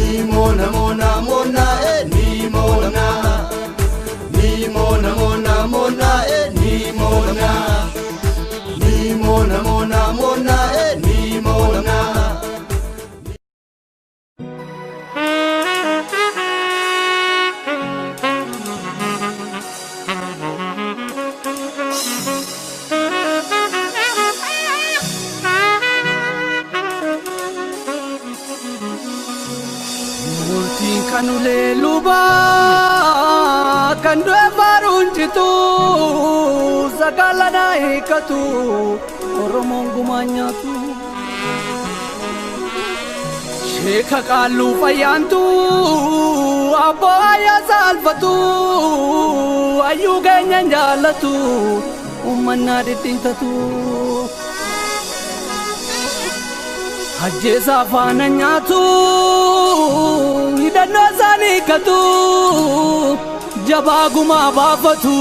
Ni mona mona mona e ni mona. Ni mona mona mona e ni mona. Ni mona mona mona e ni mona. Kanule luba kandwe farunjitu sakalana hikatu oromongu manyatu shekha kalu fayantu aboya salfatu ayuge nyanjalatu ummanna ditintatu Ajjeesa faana nyaatu hidhannoo isaanii hiikkatu jabaa gumaa baafatu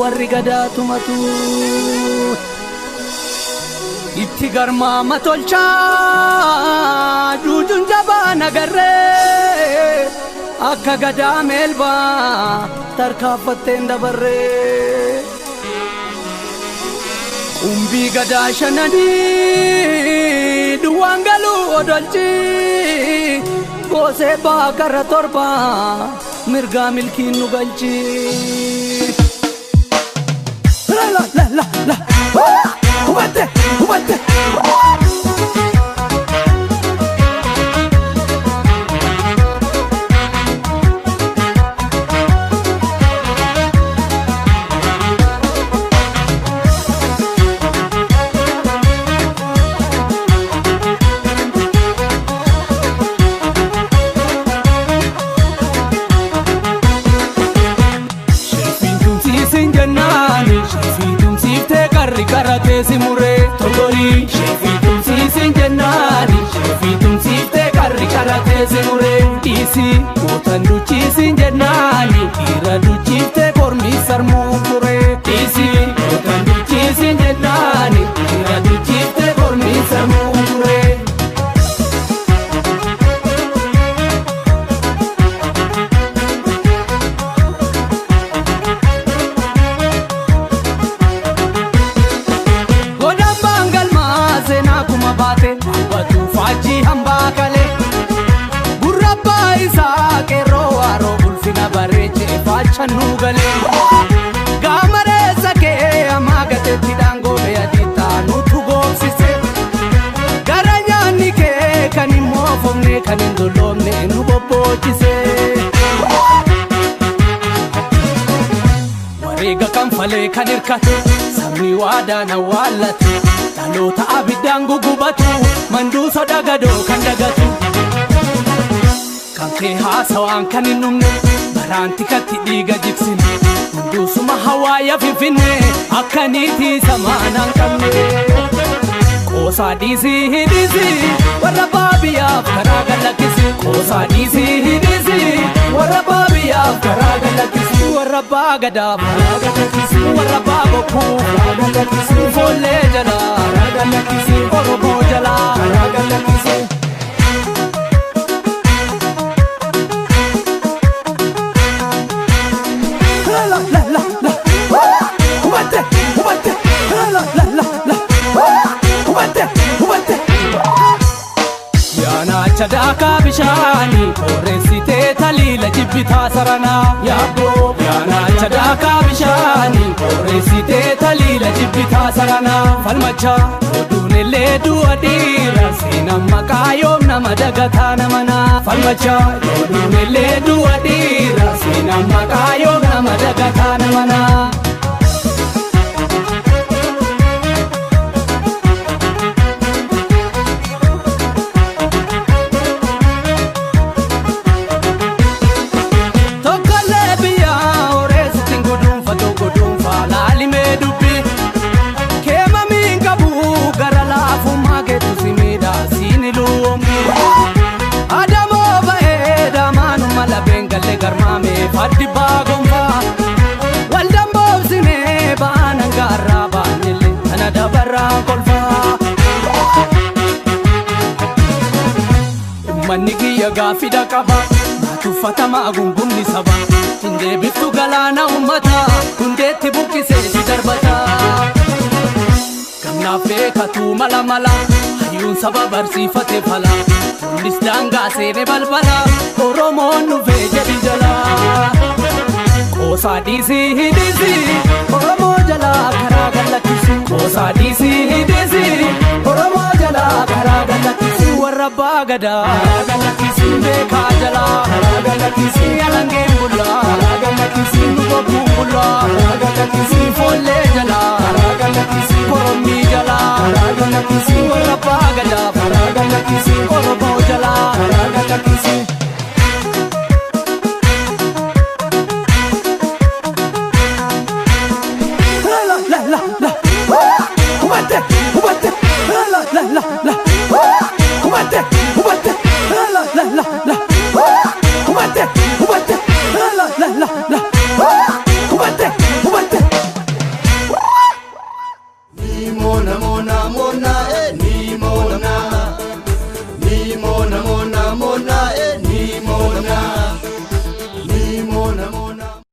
warri gadaa tumatu. Itti garmaama tolchaa juujuun jabaa nagarree akka gadaa meelbaa tarkaanfatteen dabarree. Umbii gadaa shananii duwwaan galuu odolchi goosee baakara torba mirgaa milkiin nu galchi. La la la la hubatte hubatte. Karate mure togori shefitum sisin jennani shefitum sifte karri karate mure isi gotan duchisin jennani ira duchifte kormi sarmu mure isi gotan duchisin jennani ira duchifte kormi sarmu mure. Channugale gamare sake amagate tidango beadita nutu goobsise garanyaanni kee kan hin moofomne kan hin dulloomne nu bobbochise wareega kanfalee kan hirkate sabni waadaan awwaallate dhaloota abiddaan gugubatu manduuso dagadoo kan dagatu kan kee haasawaan kan hin dhumne Baranti katti dhiiga jigsine hunduusuma hawaaya finfinne akkaniiti samaanaan qabne. Qoosaa dhiisii hidhiisii warra baabiyyaaf karaa galakkisi. Qoosaa dhiisii hidhiisii warra baabiyyaaf karaa galakkisi. Warra baagadaaf karaa galakkisi. Warra baabokkuu karaa galakkisi. Foollee jalaa karaa galakkisi. Oromoo jalaa karaa galakkisi. La la la la hubatte hubatte la la la la hubatte hubatte yaana chadaka bishani oresite talila jibbita sarana yaabbo yaana chadaka bishani oresite talila jibbita sarana falmacha odunele duadira sina makaayom nama dagata namana falmacha odunele duadira sina makaayom nama dagata namana. Garmaame faddi baagonfaa waldamboo Sabni kiyya gaaffiidha qaba. Tuffatamaa gungumni saba. Hin deebiftu galaana uummataa. Hundeetti buqqisee si darbata. Gamnaaf beekatu mala mala. Hayyuun saba barsiifate fala. Lollis daangaa seene balbala. Oromoon dhufee jedhi jala. Qoosaa dhiisii hidhiisii Oromoo jalaa karaa gallakkisi. Qoosaa dhiisii hidhiisii Oromoo jalaa karaa gallakkisi. Warra abbaa gadaa karaa gallakkisi. Beekaa jalaa karaa gallakkisi. Alangeen bullaa karaa gallakkisi. Lubabbuun bullaa karaa gallakkisi. Foollee jalaa karaa gallakkisi. Korommii jalaa karaa gallakkisi. Warra abbaa gadaa karaa gallakkisi. Oromoo jalaa karaa gallakkisi. La la la la, hubatte hubatte, la la la la, hubatte hubatte, la la la la, hubatte hubatte, la la la la, hubatte hubatte. Ni mona mona mona eh ni mona. Ni mona mona.